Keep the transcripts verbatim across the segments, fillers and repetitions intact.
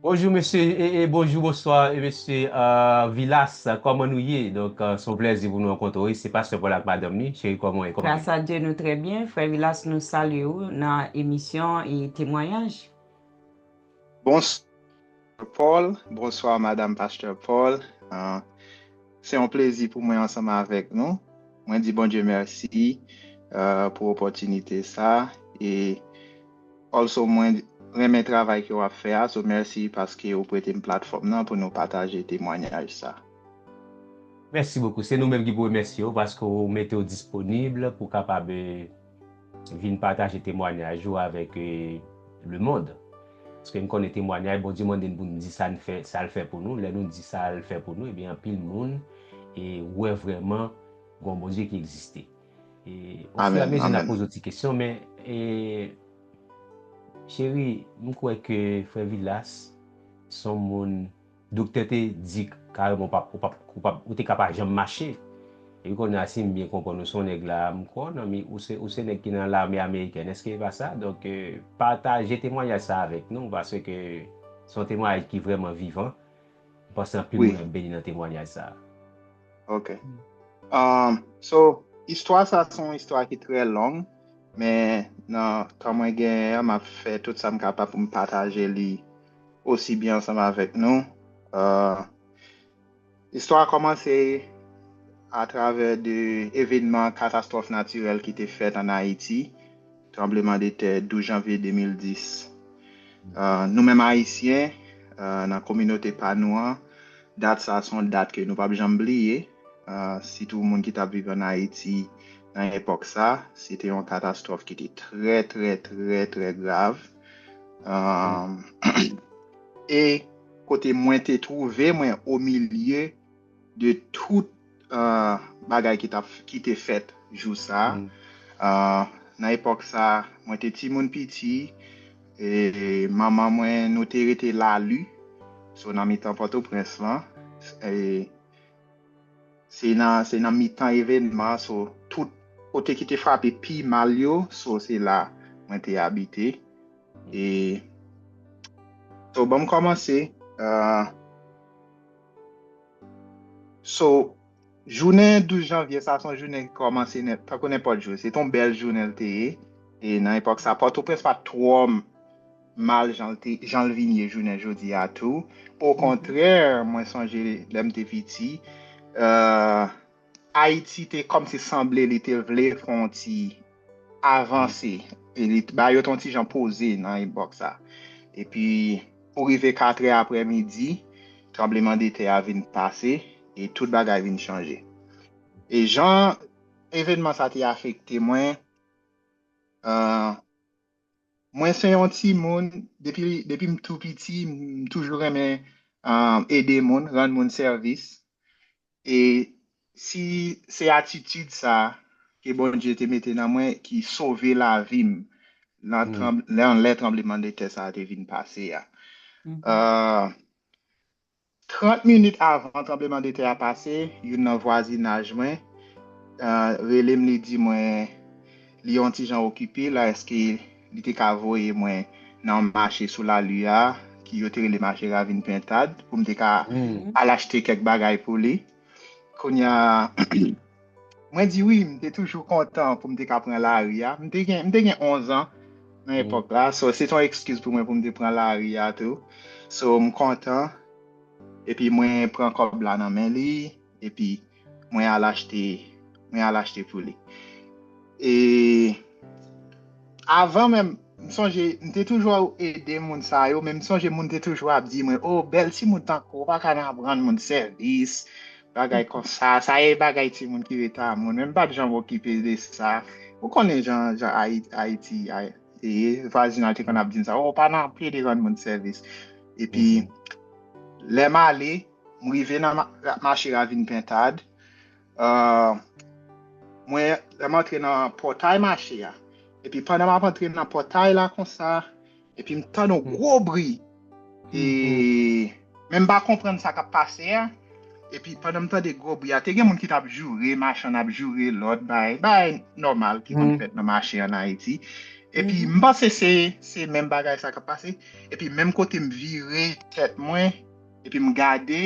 Bonjou mesye, e, e, bonjou, bonswa, e, mesye, euh, Vilas, kòman nou ye? Donk, euh, se yon plèzi pou nou rankontre w. Se pastè Paul ak madanm li. Cheri, kòman w ye? Kòman w ye? Gras a Dye, nou trè byen. Frè Vilas, nou salye w nan emisyon e temwayaj. Bonswa, Paul. Bonswa, madanm pastè Paul. Euh, se yon plezi pou mwen ansanm avèk nou. Mwen di Bondye mèsi euh, pou opòtinite sa. E also, mwen renmen travay ke w ap fè a. So, mèsi paske ou prete m platfòm nan pou nou pataje temwanyaj sa. Mèsi bokou. Se nou menm ki pou remèsye w paske w mete w disponib pou kapab eh, vin pataje temwanyaj ou avèk eh, lemonn. Paske n konnen temwanyaj, Bondye mande n pou n di sa n fè, sa l fè pou nou. Lè nou di sa l fè pou nou, ebyen anpil moun e wè vrèman gon Bondye ki egziste. E ofiramezi n ap poze w ti kesyon, men e, cheri, m kwè ke frè Vilas se yon moun doktè te di kareman ou p ap, ou p ap, ou p ap, ou te ka pa janm mache. Epi kounye a, si m byen konprann ou, se yon nèg la, m kwè w nan mi, ou se, ou se nèg ki nan lame amerikèn, èske e pa sa? Donk, eh, pataje temwayaj sa avèk nou, paske se yon temwayaj ki vrèman vivan. M panse anpil moun ap beni nan temwayaj sa. Ok. Um, so, istwa sa se yon istwa ki trè long, men nan tan mwen genyen an, m ap fè tout sa m kapab pou m pataje li osi byen ansanm avèk nou. Uh, istwa a kòmanse atravè de evènman katastwòf natirèl ki te fèt an Ayiti, tranbleman de tè douz janvye de mil dis. Uh, nou menm Ayisyen, uh, nan kominote pa nou an, dat sa se yon dat ke nou p ap janm bliye. Uh, sitou moun ki t ap viv an Ayiti nan epòk sa, se te yon katastwòf ki te trè, trè, trè, trè grav. Um, e kote mwen te twouve mwen o milye de tout uh, bagay ki, t ap, ki te fèt jou sa. Uh, nan epòk sa, mwen te timoun piti, e manman mwen, nou te rete Lali, so nan mitan Pòtoprens lan. E se nan, se nan mitan evènman, so tout kote ki te frape pi mal yo, so se la mwen te abite. E so ban m kòmanse. Uh, so, jounen douz janvye sa, se yon jounen ki kòmanse tankou nenpòt jou. Se te yon bèl jounen l te ye. E nan epòk sa, Pòtoprens pa t twò mal jan l te, jan l vin ye jounen jodi a tou. Okontrè, mwen sonje lè m te piti, uh, Ayiti te kòmsi sanble li te vle fè yon ti avanse. E li ba yo te yon ti jan poze nan epòk sa. Epi pou rive katrè aprèmidi, tranbleman de tè a vin pase e tout bagay vin chanje. E jan evènman sa te afekte mwen, uh, mwen se yon timoun, depi, depi m tou piti, m toujou renmen um, ede moun, rann moun sèvis. E si se atitid sa ke Bondye te mete nan mwen ki sove lavi m nan, nan lè tranbleman de tè sa te vin pase a. Uh, trant minit avan tranbleman de tè a pase, youn nan vwazinaj mwen uh, rele m, li di mwen li yon ti jan okipe la, èske li te ka voye mwen nan yon mache sou Lali a, ki yo te rele mache Ravin Pentad, pou m te ka al achte kèk bagay pou li. Kounye a, mwen di wi, m te toujou kontan pou m te ka pran lari a. M te gen, m te gen onz an nan epòk la, so se te yon ekskiz pou mwen pou m te pran lari a tou. So m kontan, epi mwen pran kòb la nan men li, epi mwen al achte, mwen al achte pou li. E avan menm, m sonje, m te toujou ede moun sa yo, men m sonje moun te toujou ap di mwen, o, bèl timoun tankou w, pa ka nan ap rann moun sèvis, bagay konsa, sa e bagay timoun ki rete a moun, men m pa t janm okipe de sa. Ou konnen jan, jan Ayiti, Ayiti, e vwazinaj te konn ap di m sa, o, pa nan plede rann moun sèvis. Epi, lè m ale, m rive nan mache Ravin Pentad. Mwen, lè m antre nan pòtay mache a, epi pandan m ap antre nan pòtay la konsa, epi m tande yon gwo bri. E men m pa konprann sa k ap pase a. Epi pandan m tande gwo bri a, te gen moun ki t ap joure, machann ap joure lòt, bay, bay nòmal ki konn fèt nan mache an Ayiti. Epi m panse se se menm bagay sa k ap pase. Epi menm kote m vire tèt mwen, epi m gade,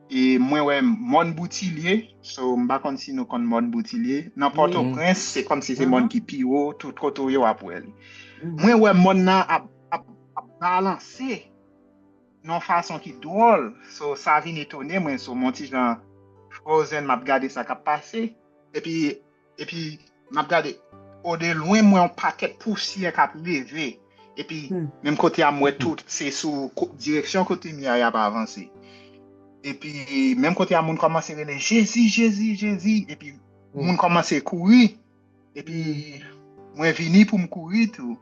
e mwen wè mòn Boutilye. So, m pa konn si nou konn mòn Boutilye. Nan Pòtoprens, se kòmsi se mòn ki pi wo, tout kote w ye w ap wè li. Mwen wè mòn nan ap, ap, ap balanse nan yon fason ki dwòl. So, sa vin etone mwen. So, m yon ti jan frozen, m ap gade sa k ap pase. Epi, epi, m ap gade, o de lwen, m wè yon pakèt pousyè k ap leve. Epi, menm kote a, m wè tout, se sou ko- direksyon kote m ye a, y ap avanse. Epi, menm kote a, moun kòmanse rele, "Jezi, Jezi, Jezi." Epi, moun kòmanse kouri. Epi, mwen vini pou m kouri tou.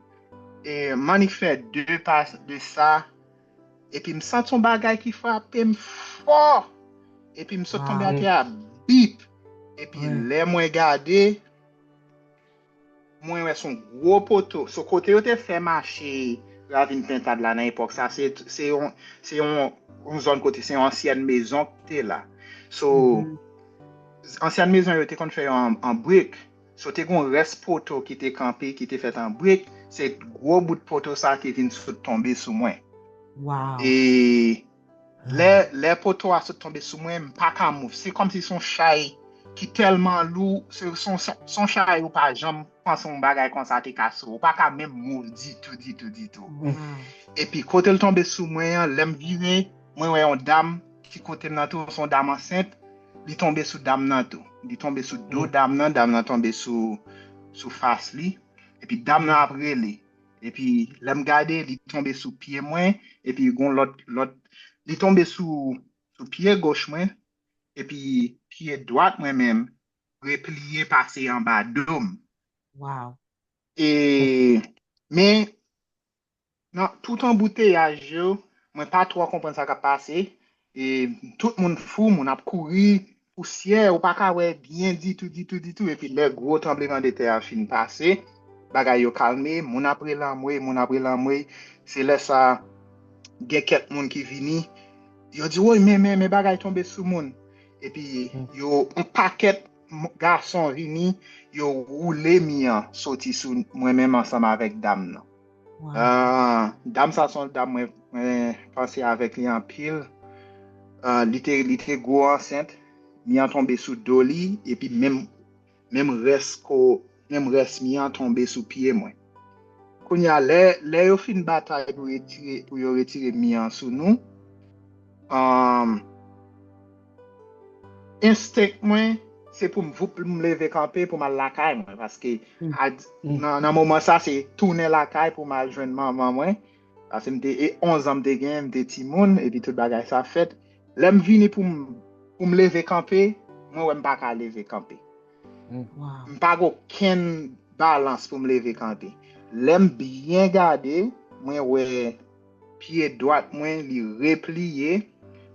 E m annik fè de pa de sa. Epi m santi yon bagay ki frape m fò. Epi m sot tonbe atè a, bip. Epi lè mwen gade, mwen wè se yon gwo poto. So, kote yo te fè mache Ravin Pentad la nan epòk sa, se, se yon, se yon, yon zòn kote, se yon ansyèn mezon ki te la. So, ansyèn mezon yo te konn fè yo an, an brik. So, te gon rès poto ki te kanpe, ki te fèt an brik. Se gwo bout poto sa ki vin sot tonbe sou mwen. Wow. E lè, lè poto a sot tonbe sou mwen, m pa ka mouv. Se kòmsi se yon chay ki tèlman lou, se se yon, se yon chay ou pa janm panse yon bagay konsa te ka sou. Ou pa ka menm mouv ditou, ditou, ditou. Epi kote l tonbe sou mwen an, lè m vire, mwen wè yon dam ki kote m nan tou, se yon dam ansent, li tonbe sou dam nan tou. Li tonbe sou do dam nan, dam nan tonbe sou, sou fas li. Epi dam nan ap rele. Epi lè m gade, li tonbe sou pye mwen, epi gon lòt, lòt, li tonbe sou, sou pye goch mwen, epi pye dwat mwen menm repliye pase anba do m. Wow. E, men, nan tout anbouteyaj yo, mwen pa twò konprann sa k ap pase. E, tout moun fou, moun ap kouri, pousyè, ou pa ka wè byen ditou, ditou, ditou. Epi lè gwo tranblemanntè a fin pase, bagay yo kalme, moun ap rele anmwey, moun ap rele anmwey. Se lè sa, gen kèk moun ki vini, yo di, "Woy, men, men, men bagay tonbe sou moun." Epi yo, yon pakèt m- gason vini, yo woule mi an soti sou mwen menm ansanm avèk dam nan. Wow. Ah, dam sa se yon dam mwen, mwen panse avèk li anpil. Ah, li te, li te gwo ansent, mi an tonbe sou do li, epi menm, menm rès ko, menm rès mi an tonbe sou pye mwen. Kounye a, lè, lè yo fin batay pou retire, pou yo retire mi an sou nou, um, enstenk mwen, se pou m voup, m leve kanpe pou m al lakay mwen, paske a- nan, nan moman sa, se tounen lakay pou m al jwenn manman mwen, paske m te, e onz an m te gen, m te timoun, epi tout bagay sa fèt. Lè m vini pou m, pou m leve kanpe, mwen wè m pa ka leve kanpe. Wow. M pa gen okenn balans pou m leve kanpe. Lè m byen gade, mwen wè pye dwat mwen, li repliye,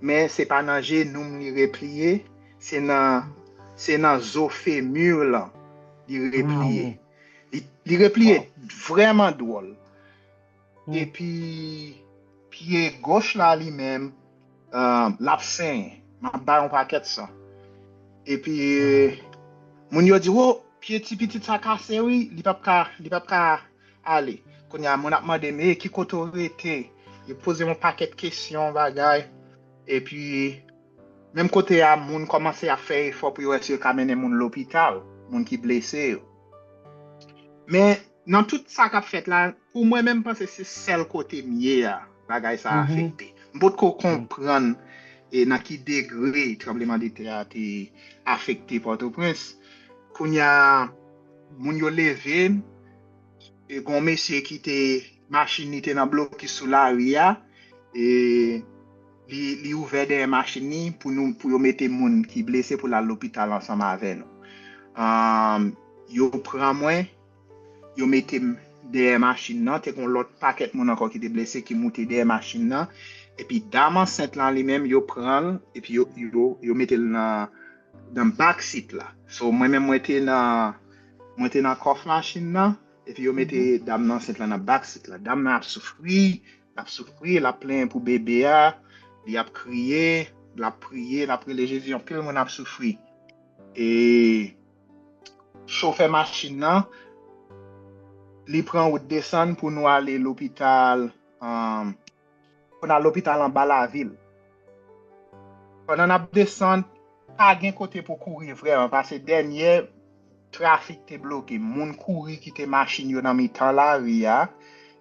men se pa nan jenou m li repliye, se nan, se nan zo femur lan li repliye. Li, li repliye vrèman dwòl. Epi, pye goch la li menm, ah, l ap senyen. M ap bay yon pakèt san. Epi, moun yo di, "Wo, pye ti pitit sa kase wi, li p ap ka, li p ap ka ale." Kounye a, moun ap mande m, "E, ki kote w rete?" Yo poze m yon pakèt kesyon, bagay. Epi, menm kote a, moun kòmanse ap fè efò pou yo wè si yo ka mennen moun lopital, moun ki blese yo. Men, nan tout sa k ap fèt la, pou mwen menm, m panse se sèl kote m ye a, bagay sa afekte. M potko konprann e nan ki degre tranblemanntè a te afekte Pòtoprens. Kounye a, moun yo leve m, e gon mesye ki te, machin li te nan blokis sou lari a, e li, li ouvè dèyè machin li pou nou, pou yo mete moun ki blese pou l al lopital ansanm avè nou. Ahn, yo pran mwen, yo mete m dèyè machin nan, te gon lòt pakèt moun ankò ki te blese ki moute dèyè machin nan, epi dam ansent lan li menm, yo pran l, epi yo, yo, yo mete l nan, nan back seat la. So, mwen menm, mwen te nan, mwen te nan kòf machin nan, epi yo mete dam nan ansent lan nan back seat la. Dam nan ap soufri, l ap soufri, l ap plenyen pou bebe a, li ap kriye, l ap priye, l ap rele Jezi, anpil moun ap soufri. E chofè machin nan, li pran wout desann pou nou ale lopital, um, pou n al lopital anba lavil. Pandan n ap desann, pa gen kote pou kouri vrèman, paske dènyè trafik te bloke. Moun kouri kite machin yo nan mitan lari a.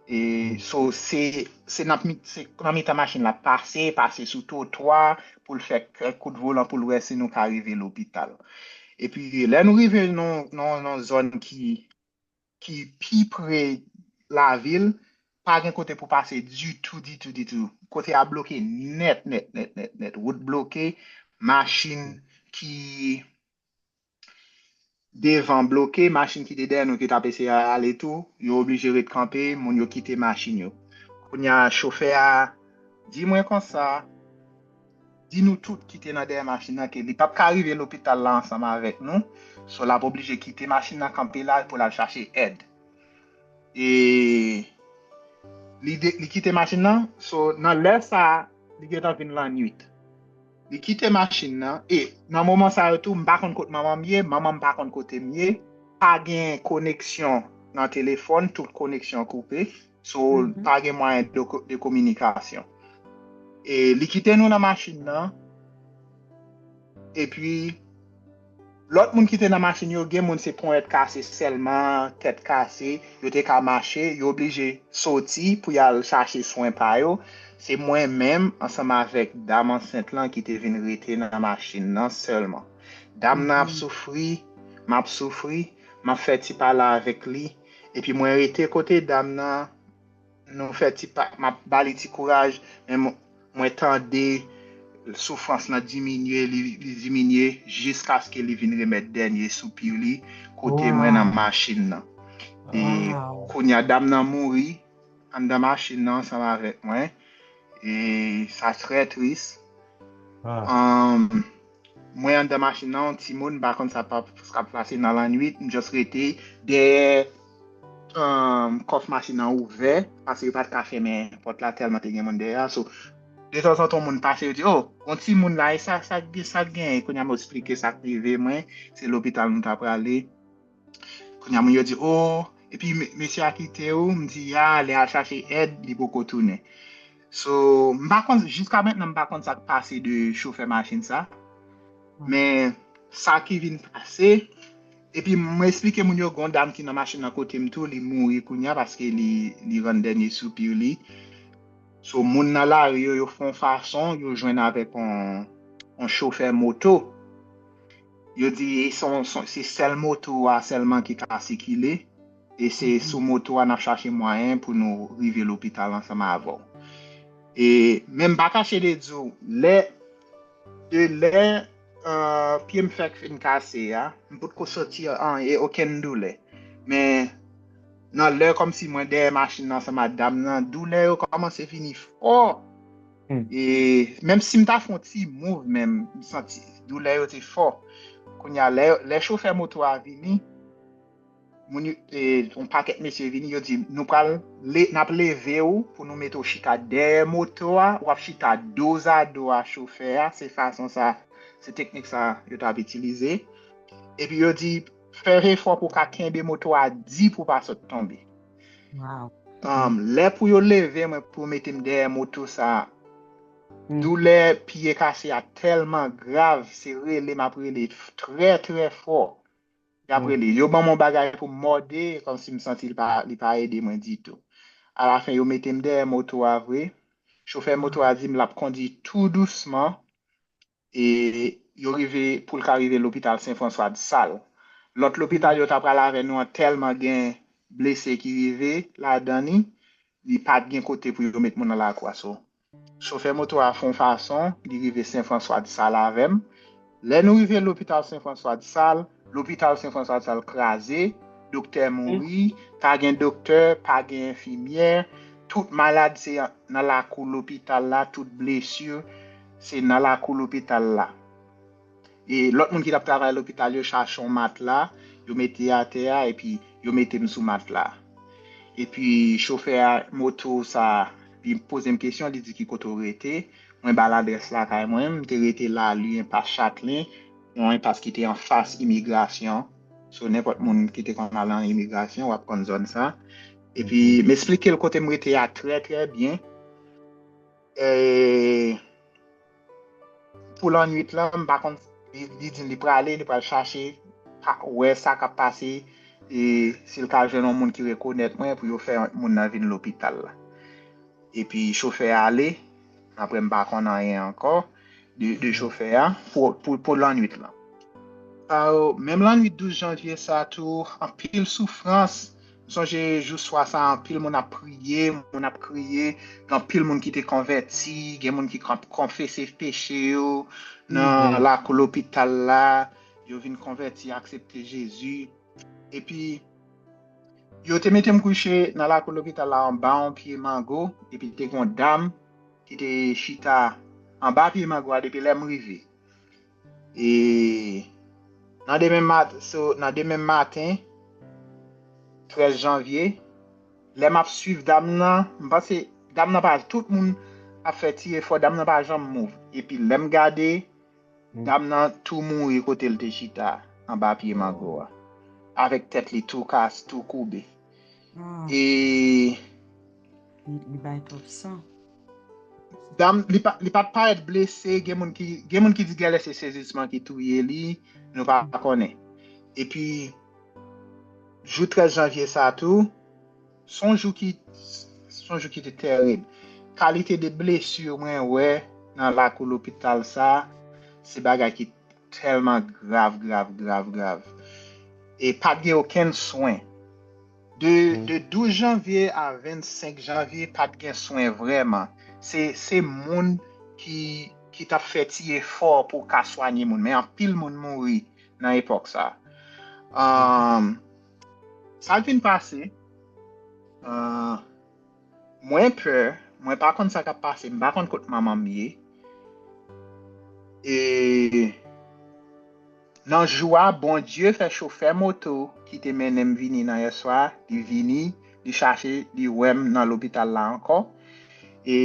E, so, se, se nan, mi- se nan mitan machin la pase, pase sou twotwa pou l fè kèk kout volan pou l wè si nou ka rive lopital. Epi, lè nou rive nan, nan, nan zòn ki, ki pi pre lavil, pa gen kote pou pase ditou, ditou, ditou. Kote a bloke nèt, nèt, nèt, nèt, nèt. Wout bloke, machin ki devan bloke, machin ki te dèyè nou ki t ap eseye ale tou, yo oblije ret kanpe, moun yo kite machin yo. Kounye a, chofè a di mwen konsa, di nou tout ki te nan dèyè machin nan ke li p ap ka rive lopital la ansanm avèk nou, so l ap oblije kite machin nan kanpe la pou l al chache èd. E li, de, li kite machin nan, so nan lè sa a, li gentan vin lannwit. Li kite machin nan, e nan moman sa yo tou, m pa konn kot manman m ye, manman m pa konn kote m ye, pa gen koneksyon nan telefòn, tout koneksyon koupe, so pa gen mwayen de, de kominikasyon. E li kite nou nan machin nan, epi lòt moun ki te nan machin yo, gen moun se ponyèt kase sèlman, tèt kase, yo te ka mache, yo oblije soti pou y al chache swen pa yo. Se mwen menm, ansanm avèk dam ansent lan ki te vin rete nan machin nan sèlman. Dam nan ap soufri, m ap soufri, m ap fè ti pale avèk li, epi mwen rete kote dam nan, nou fè ti pa, m ap ba li ti kouraj, men mwen, mwen tande soufrans lan diminye, li, li diminye jiskaske li vin remèt dènye soupi li kote mwen nan machin nan. E kounye a dam nan mouri anndan machin nan ansanm avèk mwen. E sa trè tris. Um, mwen anndan machin nan, yon timoun, m pa konn sa p ap, sa k ap pase nan lannwit, m just rete dèyè, um, kòf machin nan ouvè, paske yo pa t ka fèmen pòt la tèlman te gen moun dèyè a. So, detanzantan, yon moun pase, yo di, "Oh, yon timoun la, e sa, sa, sa k genyen?" Kounye a, m eksplike sa k rive mwen, se lopital nou ta prale. Kounye a, moun yo di, "Oh," epi mesye a kite ou, m di, "Ya, li al chache èd, li poko tounen." So, m pa konn, jiska mentnan, m pa konn sa k pase de chofè machin sa. Men, sa ki vin pase, epi mwen eksplike moun yo, gon dam ki nan machin nan kote m tou, li mouri kounye a paske li, li rann dènye soupi li. So, moun nan lari yo, yo fè yon fason, yo jwenn avèk yon, yon chofè moto. Yo di se, se sèl moto a sèlman ki ka sikile. E se sou moto a n ap chache mwayen pou nou rive lopital ansanm avè w. E, men m pa kache de di w, lè, de lè, uh, pye m fèk fin kase a, m potko santi an, e okenn doulè. Men, nan lè kòmsi mwen dèyè machin nan ansanm ak dam nan, doulè yo kòmanse vini fò. E menm si m ta fè yon ti move, menm, m santi doulè yo te fò. Kounye a, lè, lè chofè moto a vini, moun yo, e, yon pakèt mesye vini, yo di, "Nou pral, le, n ap leve w pou nou mete w chita dèyè moto a, w ap chita dozado a chofè a." Se fason sa, se teknik sa yo t ap itilize. Epi yo di, "Fè efò pou w ka kenbe moto a di pou w pa sot tonbe." Um, lè pou yo leve mwen, pou yo mete m dèyè moto sa, doulè pye kase a tèlman grav, se rele m ap rele trè, trè fò. Y ap rele. Yo ban m yon bagay pou m mòde, kòmsi m santi li pa, li pa ede mwen ditou. Alafen, yo mete m dèyè moto a vre. Chofè moto a di m l ap kondui tou dousman. E yo rive, pou l ka rive lopital Sen Franswa di Sal. Lòt lopital yo ta pral avè nou an tèlman gen blese ki rive ladan li, li pa t gen kote pou yo met moun nan lakou a. So, chofè moto a fè yon fason, li rive Sen Franswa di Sal avè m. Lè nou rive lopital Sen Franswa di Sal, lopital Sen Franswa di Sal kraze, doktè mouri, pa gen doktè, pa gen enfimyè, tout malad se nan lakou lopital la, tout blesi se nan lakou lopital la. E lòt moun ki t ap travay lopital yo chache yon matla, yo mete atè a, epi yo mete m sou matla. Epi chofè a moto sa, li poze m kesyon, li di ki kote w rete. Mwen ba l adrès lakay mwen, m te rete Lali, enpas Chatlen, yon enpas ki te anfas imigrasyon. So, nenpòt moun ki te konn al nan imigrasyon, w ap konn zòn sa. Epi, m eksplike l kote m rete a trè, trè byen. E, pou lannwit lan, m pa konn, li, li di li prale, li pral chache, pa, wè sa k ap pase, e si l ka jwenn yon moun ki rekonèt mwen pou yo fè moun nan vin lopital la. Epi chofè a ale, apre m pa konn anyen ankò de, de chofè a pou, pou, pou lannwit lan. Menm lannwit douz janvye sa tou, anpil soufrans. M sonje jou swa sa, anpil moun ap priye, moun ap kriye, gen anpil moun ki te konvèti, gen moun ki konfese peche yo nan lakou lopital la, yo vin konvèti, aksepte Jezi. Epi, yo te mete m kouche nan lakou lopital la anba yon pye mango, epi te gen yon dam ki te chita anba pye mango a depi lè m rive. E nan demen mat, so, nan demen maten, trèz janvye, lè m ap swiv dam nan, m panse dam nan pa, tout moun ap fè ti efò, dam nan pa janm move. Epi lè m gade, dam nan tou mouri kote l te chita, anba pye mango a, avèk tèt li tou kas, tou koube. E Li, li bay twòp san. Dam, li pa, li pa t parèt blese, gen moun ki, gen moun ki di genlè se sezisman ki touye li, nou pa konnen. Epi, jou trèz janvye sa tou, se yon jou ki, se yon jou ki te tèrib. Kalite de blesi mwen wè nan lakou lopital sa, se bagay ki tèlman grav, grav, grav, grav. E pa t gen okenn swen. De, de douz janvye a vennsenk janvye, pa t gen swen vrèman. Se, se moun ki, ki t ap fè ti efò pou ka swanye moun. Men anpil moun mouri nan epòk sa. Sa k vin pase, mwen pè, mwen pa konn sa k ap pase, m pa konn kot manman m ye. E nan jou a, Bondye fè chofè moto ki te mennen m vini nan yèswa, li vini, li chache, li wè m nan lopital la ankò. E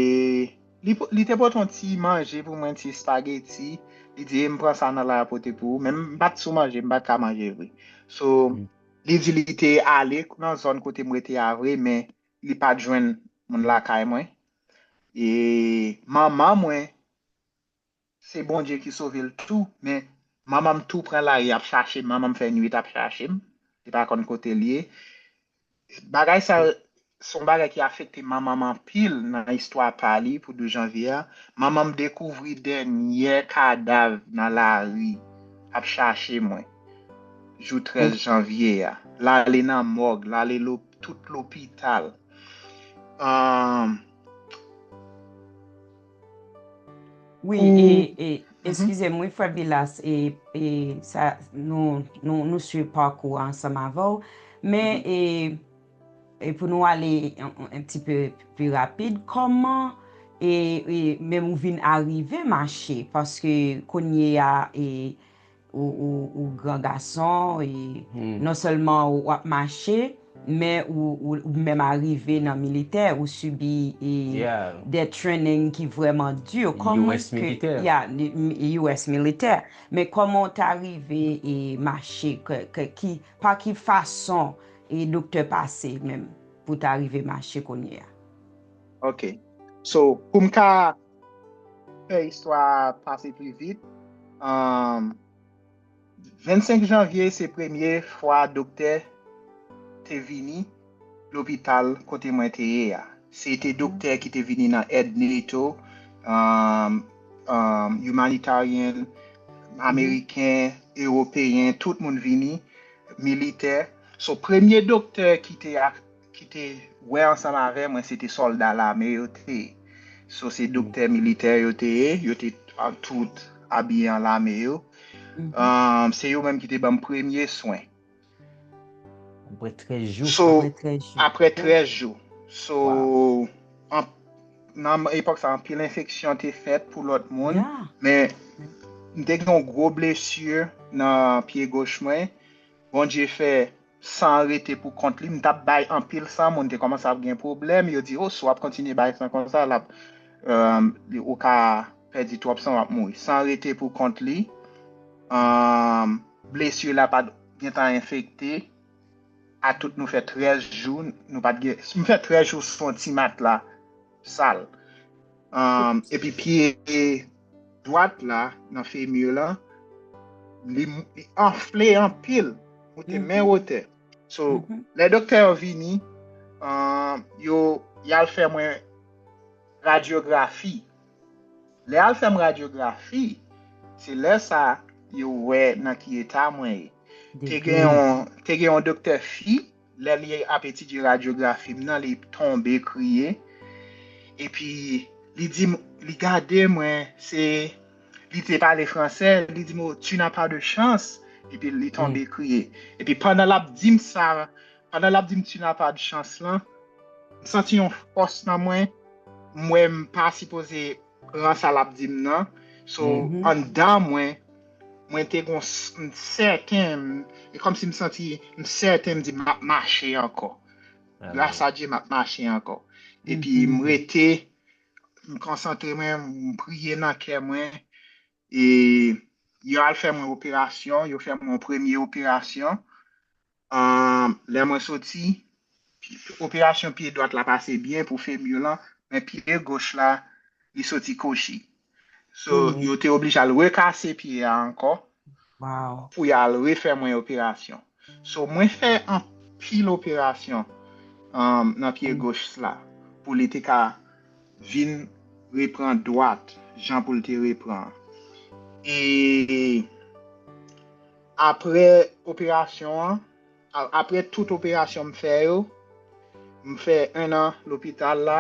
li, li te pote yon ti manje pou mwen, ti espageti. Li di, e m pran sa nan la pote pou ou. Men m pa t sou manje, m pa t ka manje vre. So, li di li te ale nan zòn kote m rete a vre, men li pa t jwenn moun lakay mwen. E manman mwen, se Bondye ki sove l tou, men manman m tou pran lari ap chache m, manman m fè nwit ap chache m, li pa konn kote l ye. Bagay sa, se yon bagay ki afekte manman m anpil nan istwa pa li pou douz janvye a. Manman m dekouvri dènyè kadav nan lari ap chache mwen jou trèz janvye a. L ale nan mòg, l ale tout lopital. Wi, e, e, eskize m, wi, frè Vilas, e, e, sa, nou, nou, nou swiv pakou a ansanm avè w, men, e, e pou nou ale yon, yon, yon ti pe pli rapid, kòman, e, e, menm ou vin arive mache, paske kounye a, e, ou, ou, ou gran gason, e non sèlman ou ap mache, men ou, ou, ou menm arive nan militè, ou sibi e, de training ki vrèman di. Kòman ke, ya, U S militè. Men kòman w ta rive e mache, ke, ke, ki, pa ki fason e doktè pase menm pou w ta rive mache kounye a? Ok. So, pou m ka fè istwa a pase pli vit, um, vennsenk janvye se premye fwa doktè te vini lopital kote mwen te ye a. Se te doktè ki te vini nan èd NATO, um, um, humanitarian, ameriken, ewopeyen, tout moun vini, militè. So, premye doktè ki te ak ki te wè ansanm avè mwen, se te sòlda lame yo te ye. So, se doktè militè yo te ye, yo te tout abiye an lame yo. Um, se yo menm ki te ban m premye swen. Apre trèz jou. So, apre trèz jou. So, nan epòk sa, anpil enfeksyon te fèt pou lòt moun. Men, m te gen yon gwo blesi nan pye goch mwen. Bondye fè san rete pou kont li. M t ap bay anpil san, moun te kòmanse ap gen pwoblèm. Yo di, o, si w ap kontinye bay san konsa, l ap, ou ka pèdi twòp san, w ap mouri. San rete pou kont li. Blesi la pa t gentan enfekte. A tout nou fè trèz jou, nou pa t gen, m fè trèz jou sou yon ti matla sal. Um, epi pye dwat la, nan femur la, li, li anfle anpil. Ou te men wotè. So, lè doktè yo vini, um, yo, y al fè mwen radyografi. Lè y al fè m radyografi, se lè sa yo wè nan ki eta mwen ye. Te gen yon, te gen yon doktè fi, lè li ap etidye radyografi m nan, li tonbe kriye. Epi, li di m, li gade mwen, se, li te pale fransè, li di m, "Oh, tu n'as pas de chance." Epi, li tonbe kriye. Epi, pandan l ap di m sa, pandan l ap di m, "Tu n'as pas de chance" lan, m santi yon fòs nan mwen, m wè m pa sipoze pran sa l ap di m nan. So, anndan mwen, mwen te gon s- m sèten, e kòmsi m santi m sèten, m di m ap mache ankò. Gras a Dye, m ap mache ankò. Epi m rete, m konsantre mwen, m priye nan kè mwen. E yo al fè mwen operasyon, yo fè mwen yon premye operasyon. Ahn, lè mwen soti, operasyon pye dwat la pase byen pou femur lan, men pye goch la, li soti kwochi. So, yo te oblije al rekase pye a ankò pou y al refè mwen operasyon. So, mwen fè anpil operasyon, um, nan pye goch la pou li te ka vin repran dwat jan pou l te repran. E apre operasyon an, a- apre tout operasyon m fè yo, m fè en an lopital la,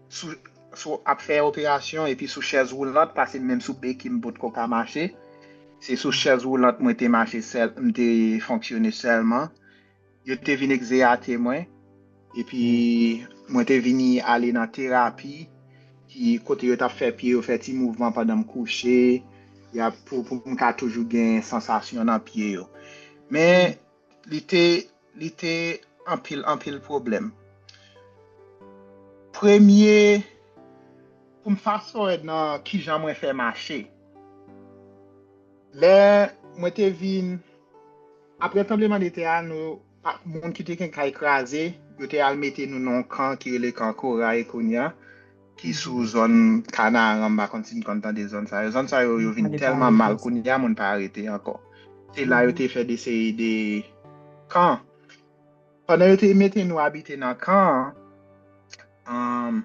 sou, sou ap fè operasyon epi sou chèz woulant, paske menm sou beki m potko ka mache. Se sou chèz woulant mwen te mache sèl, m te fonksyone sèlman. Yo te vin egzeyate mwen, epi mwen te vini ale nan terapi, ki kote yo t ap fè pye yo fè ti mouvman pandan m kouche, y ap, pou, pou m ka toujou gen sansasyon nan pye yo. Men, li te, li te anpil, anpil pwoblèm. Premye, pou m fast forward nan kijan mwen fè mache. Lè mwen te vin, apre tranblemanntè a, nou, pa- moun ki te gen kay kraze, yo te al mete nou nan yon kan ki rele kan Koray kounye a, ki sou zòn Kanaran, m pa konn si n konn tande zòn sa yo. Zòn sa yo, yo vin tèlman mal kounye a, moun pa rete ankò. Se la yo te fè de seri de kan. Pandan yo te mete nou abite nan kan an, um,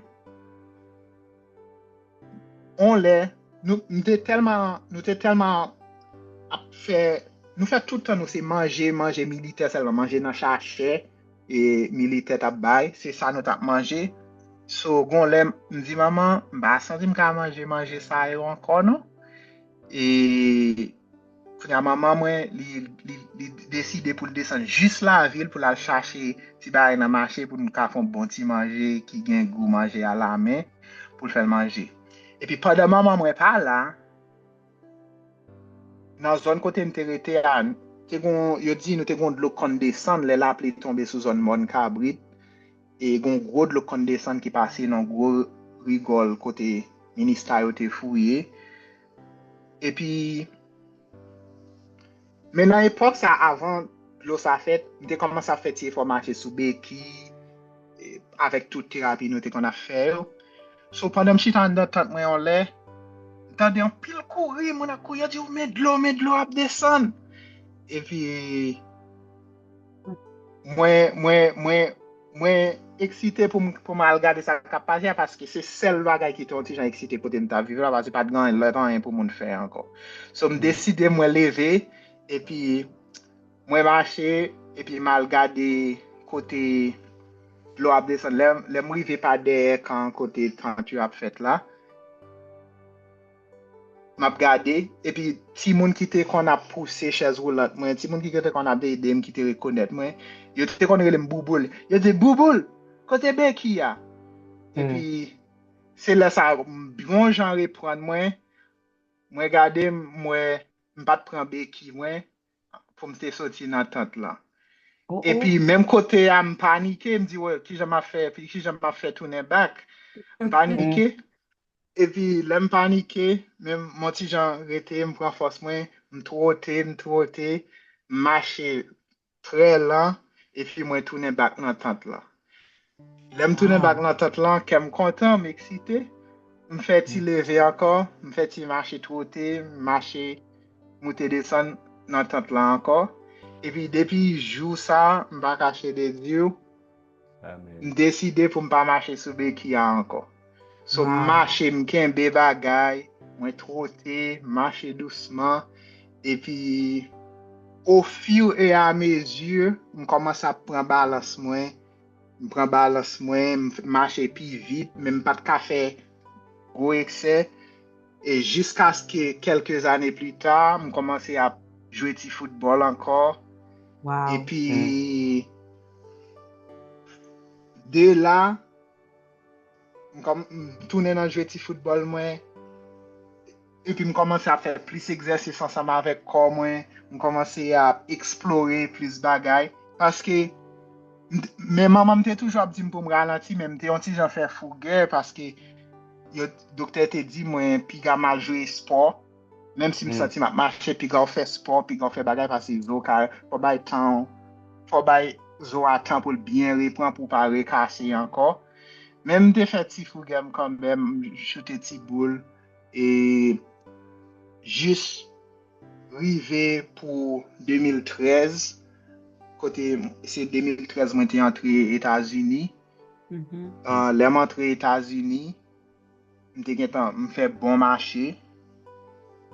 on lè, nou, nou te tèlman, nou te tèlman ap fè, nou fè tout tan nou se manje, manje militè sèlman, manje nan sachè, e militè t ap bay, se sa nou t ap manje. So, gon lè, m di manman, m pa santi m ka manje manje sa yo ankò, non. E kounye a, manman mwen, li, li, li deside pou l desann jis lavil pou l al chache ti bagay nan mache pou n ka fè yon bon ti manje ki gen gou manje alamen pou l fè l manje. Epi pandan manman mwen pa la, nan zòn kote m te rete a, te gon, yo di nou te gon dlo k konn desann lè lapli tonbe sou zòn Mòn Kabrit. E gon gwo dlo k konn desann ki pase nan gwo rigòl kote minista yo te fouye. Epi, men nan epòk sa, avan dlo sa fèt, m te kòmanse ap fè ti efò mache sou beki, e, avèk tout terapi nou te konn ap fè yo. So, pandan m chita anndan tant mwen yon lè, m tande anpil kouri, moun ap kouri, yo di, "Men dlo, men dlo ap desann." Epi, mwen, mwen, mwen, mwen eksite pou m, pou m al gade sa k ap pase a, paske se sèl bagay ki te yon ti jan eksite kote m t ap viv la, paske pa t gen anyen lòt anyen pou moun fè ankò. So, m deside mwen leve, epi mwen mache, epi m al gade kote dlo ap desann. Lè, lè m rive pa dèyè kan kote tant yo ap fèt la, m ap gade, epi timoun ki te konn ap pouse chèz woulant mwen, timoun ki te konn ap ede m, ki te rekonèt mwen, yo te konn rele m Bouboul. Yo di, "Bouboul, kote beki a?" Epi, se lè sa, m bon jan reprann mwen, mwen gade, m wè m pa t pran beki mwen pou m te soti nan tant lan. Epi, menm kote a, m panike, m di, "Wè, kijan m ap fè, kijan m ap fè tounen back?" M panike. Epi, lè m panike, men m yon ti jan rete, m pran fòs mwen, m twote, m twote. m mache trè lan, epi mwen tounen bak nan tant lan. Lè m tounen bak nan tant lan, kè m kontan, m eksite. M fè ti leve ankò, m fè ti mache twote, m mache moute desann nan tant lan ankò. Epi depi jou sa, m pa kache de di w, m deside pou m pa mache sou beki a ankò. So, m mache, m kenbe bagay, mwen twote, m mache dousman. Epi, au fur et à mesure, m kòmanse ap pran balans mwen. M pran balans mwen, m f- mache pi vit, men m pa t ka fè gwo eksè. E jiskaske kèlke zane pli ta, m kòmanse ap jwe ti foutbòl ankò. Epi, de la, m kòm- m tounen nan jwe ti foutbòl mwen. Epi m kòmanse ap fè plis egzèsis ansanm avèk kò mwen. M kòmanse ap eksplore plis bagay. Paske, m t- men manman m te toujou ap di m pou m ralanti, men m te yon ti jan fè fougè, paske yo, doktè te di mwen piga m al jwe espò. Menm si m santi m ap mache, piga w fè espò, piga w fè bagay, paske zo ka, fò bay tan, fò bay zo a tan pou l byen repran, pou w pa rekase ankò. Men m te fè ti fougè m kanmenm, m choute ti boul, e jis rive pou de mil trèz, kote se de mil trèz mwen te antre Etazini. Ah, lè m antre Etazini, m te gentan, m fè bon mache.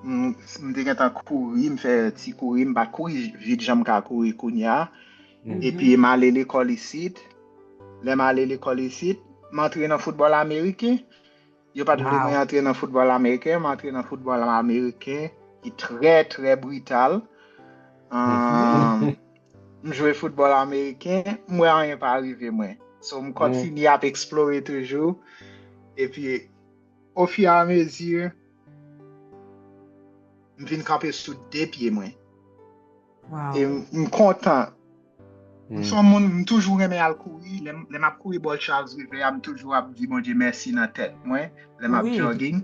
M, m te gentan kouri, m fè ti kouri, m pa t kouri vit jan m ka kouri kounye a. Epi m ale lekòl isit. Lè m ale lekòl isit, m antre nan foutbòl ameriken. Yo pa t vle mwen antre nan foutbòl ameriken, m antre nan foutbòl ameriken ki trè, trè brital. Um, m jwe foutbòl ameriken, m wè anyen pa rive mwen. So, m kontinye ap eksplore toujou. Epi, au fur et à mesure, m vin kanpe sou de pye mwen. E m, m kontan. M se yon moun, m toujou renmen al kouri. Lè m, lè m ap kouri bò Charles River a, m toujou ap di Bondye mèsi nan tèt mwen. Lè m ap jogging,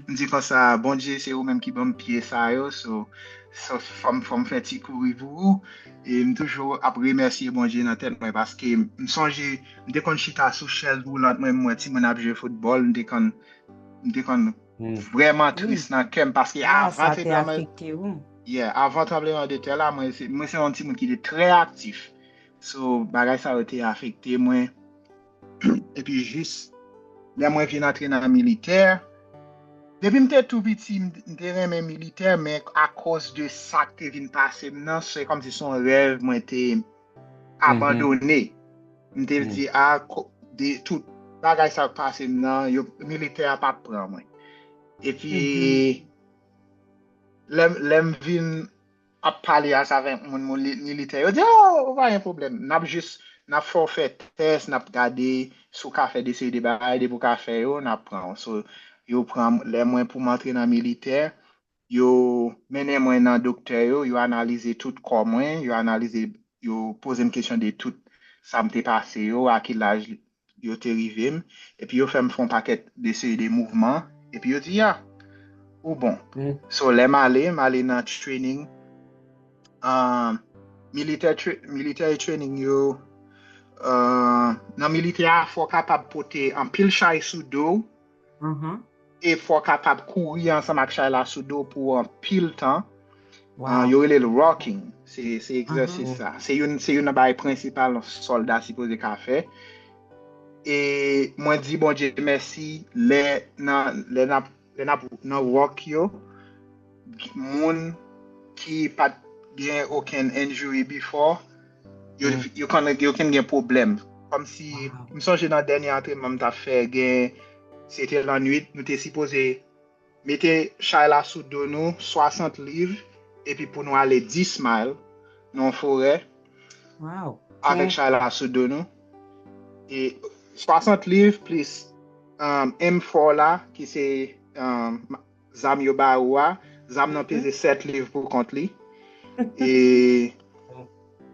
m di konsa, Bondye, se ou menm ki ban m pye sa yo. So, so fò m, fò m fè ti kouri pou ou. E m toujou ap remèsye Bondye nan tèt mwen paske m sonje, m te konn chita sou chèz woulant mwen, m wè timoun ap jwe foutbòl, m te konn, m te konn vrèman tris nan kè m paske avan te afekte ou. Yeah, avan tranbleman de tè la, mwen se, mwen se yon timoun ki te trè aktif. So, bagay sa yo te afekte mwen. Epi jis, lè mwen vin antre nan militè, depi m te tou piti, m, m te renmen militè, men akoz de sa k te vin pase m nan, se kòmsi se yon rèv mwen te abandone. M te di, a, ko- de tout bagay sa k pase m nan, yo, militè a p ap pran mwen. Epi, lè, lè m vin ap pale avèk moun, moun li- militè, yo di, oh, pa gen pwoblèm. N ap jis, n ap fè w fè tès, n ap gade si w ka fè de seri de bagay, depi w ka fè yo, n ap pran w. So, yo pran m, lè mwen pou m antre nan militè, yo mennen mwen nan doktè yo, yo analize tout kò mwen, yo analize, yo poze m kesyon de tout sa m te pase yo, a ki laj yo te rive m, epi yo fè m fè yon pakèt de seri de mouvman, epi yo di, ya, ou bon. So, lè m ale, m ale nan training, ah, military, tra- military training yo, ah, nan militè a, fò w kapab pote anpil chay sou do w, e fò w kapab kouri ansanm ak chay la sou do w pou anpil tan. Ah, yo rele l rocking, se, se egzèsis sa. Se youn, se youn nan bagay prensipal yon sòlda sipoze ka fè. E mwen di Bondye mèsi lè nan, lè n ap, lè n ap nan rock yo, moun ki pa t gen okenn injury before, yo, yo konn, yo konn gen pwoblèm. Kòmsi, m sonje nan dènye antrenman m t ap fè, gen, se te lannwit, nou te sipoze mete chay la sou do nou, swasant liv, epi pou nou ale dis mile nan yon forè avèk chay la sou do nou. E swasant liv plis, um, M four la, ki se, um, zam yo ba ou a, zam nan peze sèt liv pou kont li. E,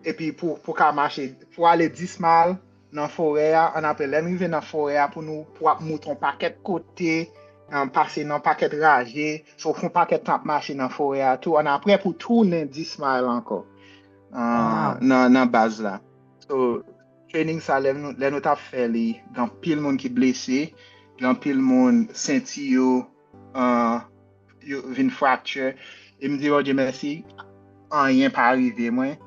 epi pou, pou ka mache, pou ale dis mile nan forè a, annapre, lè n rive nan forè a, pou nou, pou ap moute yon pakèt kote, um, pase nan pakèt raje, so fè yon pakèt tan ap mache nan forè a tou, annapre pou tounen dis mile ankò. uh, nan, nan baz la. So, training sa, lè nou, lè nou t ap fè li, gen anpil moun ki blese, gen anpil moun senti yo, uh, yo vin fracture. E m di Bondye mèsi, anyen pa rive mwen.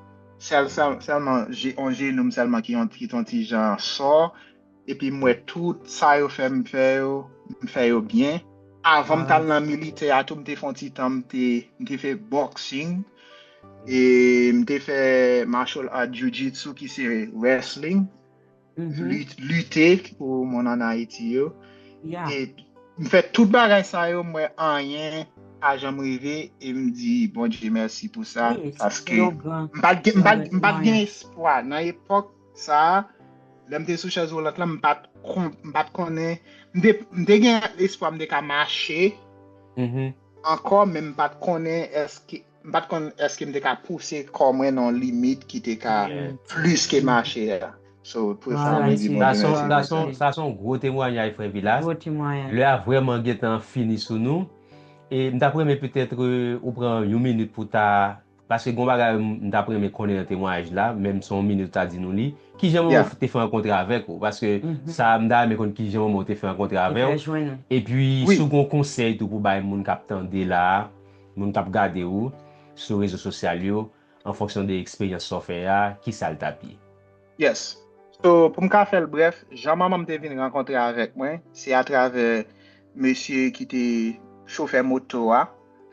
Sèl, sèl, sèlman je, yon jenou m sèlman ki yon, ki t yon ti jan sò. Epi m wè tout sa yo fè m fè yo, m fè yo byen. Avan m t al nan militè a tou, m te fè yon ti tan, m te, m te fè boxing. E m te fè martial art, jiu-jitsu, ki se wrestling. Lit-, lite pou moun ann Ayiti yo. E m fè tout bagay sa yo, m wè anyen pa janm rive, e m di Bondye mèsi pou sa, paske m pa t gen, m pa t, m pa t gen espwa nan epòk sa a, lè m te sou chèz woulant lan, m pa t kon-, m pa t konnen, m te, m te gen espwa m te ka mache ankò, men m pa t konnen èske, m pa t konn èske m te ka pouse kò mwen nan yon limit ki te ka plis ke mache a. So, pou sa, m di Bondye mèsi pou sa. Sa se yon gwo temwayaj, frè Vilas. Lè a vrèman gentan fini sou nou. E m t ap renmen petèt, euh, ou pran yon minit pou ta, paske gon bagay m t ap renmen konnen nan temwayaj la, menm si yon minit ou ta di nou li. Kijan manman w te fè rankontre avèk ou? Paske sa, m ta renmen konn kijan manman w te fè rankontre avè w. Epi, si w gon konsèy tou pou bay moun k ap tande la, moun k ap gade w sou rezo sosyal yo, an fonksyon de eksperyans sa w fè a, ki sa l t ap ye? Yes. So, pou m ka fè l brèf, jan manman m te vin rankontre avèk mwen, se atravè mesye ki te chofè moto a.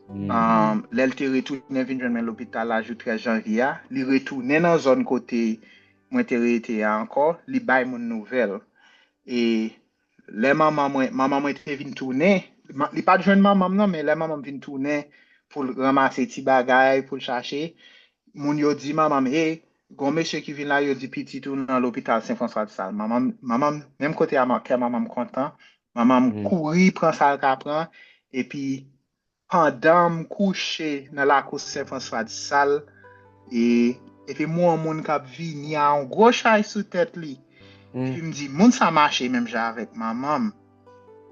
Um, lè l te retounen vin jwenn mwen lopital la jou trèz janvye a, li retounen nan zòn kote mwen te rete a ankò, li bay moun nouvèl. E lè manman mwen, manman mwen te vin tounen, ma-, li pa t jwenn manman m non, men lè manman m vin tounen pou l ranmase ti bagay, pou l chache, moun yo di manman m, "Hey, gon mesye ki vin la, yo di pitit ou nan lopital Sen Franswa de Sal." Manman m, manman m, menm kote a, ma-, kè manman m kontan, manman m kouri pran sa l ka pran, epi pandan m kouche nan lakou Sen Franswa de Sal, e, epi m wè yon moun k ap vini a yon gwo chay sou tèt li. Epi m di, "Moun sa mache menm jan avèk manman m."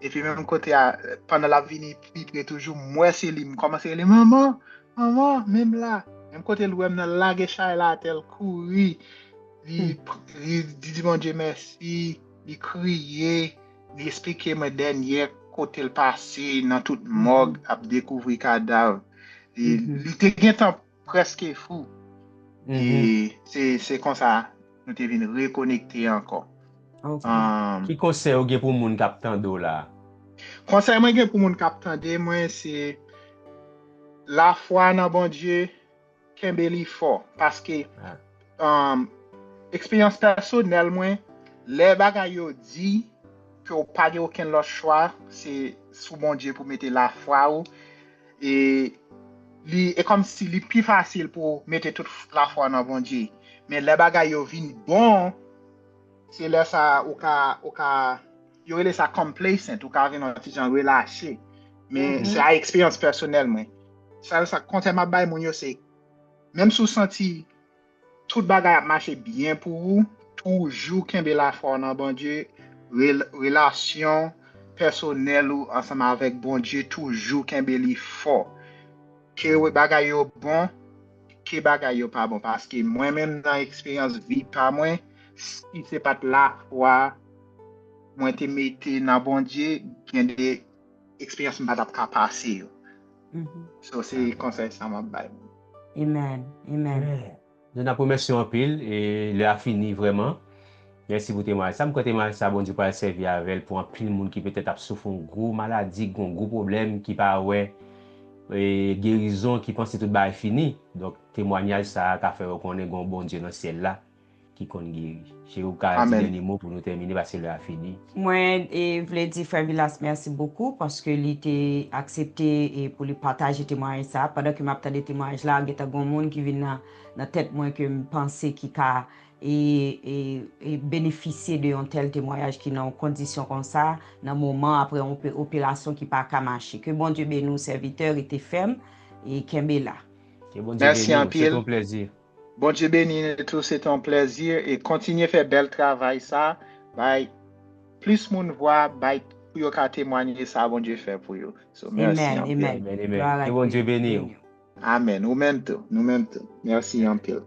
Epi menm kote a, pandan l ap vini pi pre toujou, m wè se li, m kòmanse rele, "Manman, manman, menm la." Menm kote l wè m nan, l lage chay la atè, l kouri. Li, li, li di Bondye mèsi, li kriye, li eksplike mwen dènyè kote l pase nan tout mòg ap dekouvri kadav. Li, li te gentan prèske fou. E se, se konsa nou te vin rekonekte ankò. Um, ki konsèy ou gen pou moun k ap tande w la? Konsèy mwen gen pou moun k ap tande mwen, se lafwa nan Bondye, kenbe li fò. Paske, um, eksperyans pèsonèl mwen, lè bagay yo di ke w pa gen okenn lòt chwa, se sou Bondye pou mete lafwa w. E li, e kòmsi li pi fasil pou w mete tout lafwa w nan Bondye. Men lè bagay yo vin bon, se lè sa a ou ka, ou ka, yo rele sa complacent, ou ka vin yon ti jan relache. Men se a eksperyans pèsonèl mwen. Sa, sa konsèy m ap bay moun yo, se, menm si w santi tout bagay ap mache byen pou ou, toujou kenbe lafwa w nan Bondye, rel-, relasyon pèsonèl ou ansanm avèk Bondye, toujou kenbe li fò. Ke bagay yo bon, ke bagay yo pa bon. Paske mwen menm nan eksperyans vi pa mwen, si se pa t lafwa mwen te mete nan Bondye, gen de eksperyans m pa t ap ka pase yo. So, se konsèy sa m ap bay. Amen. Amen. Amen. N ap remèsye w anpil, e lè a fini vrèman. Mèsi pou temwayaj sa. M kwè temwayaj sa, Bondye pral sèvi avè l pou anpil moun ki petèt ap soufri yon gwo maladi, yon gwo pwoblèm, ki pa wè, e, gerizon, ki panse tout bagay fini. Donk, temwayaj sa a ka fè yo konnen gen yon Bondye nan syèl la ki konn geri. Cheri, ou ka di dènye mo pou nou tèmine, paske lè a fini. Mwen, e, vle di Frè Vilas mèsi bokou, paske li te aksepte, e, pou li pataje temwayaj sa. Pandan ke m ap tande temwayaj la, gentan gon moun ki vin nan, nan tèt mwen ke m panse ki ka, e, e, e benefisye de yon tèl temwayaj ki nan yon kondisyon konsa, nan moman apre yon ope-, operasyon ki pa ka mache. Ke Bondye beni w, sèvitè, rete fèm e kenbe la. Ke Bondye beni w. Se yon plèzi. Bondye beni nou tou, se te yon plèzi e kontinye fè bèl travay sa, bay plis moun vwa, bay pou yo ka temwanye sa Bondye fè pou yo. So, mèsi anpil. Amen, amen. Ke Bondye beni w. Amen. Ou menm tou, nou menm tou. Mèsi anpil.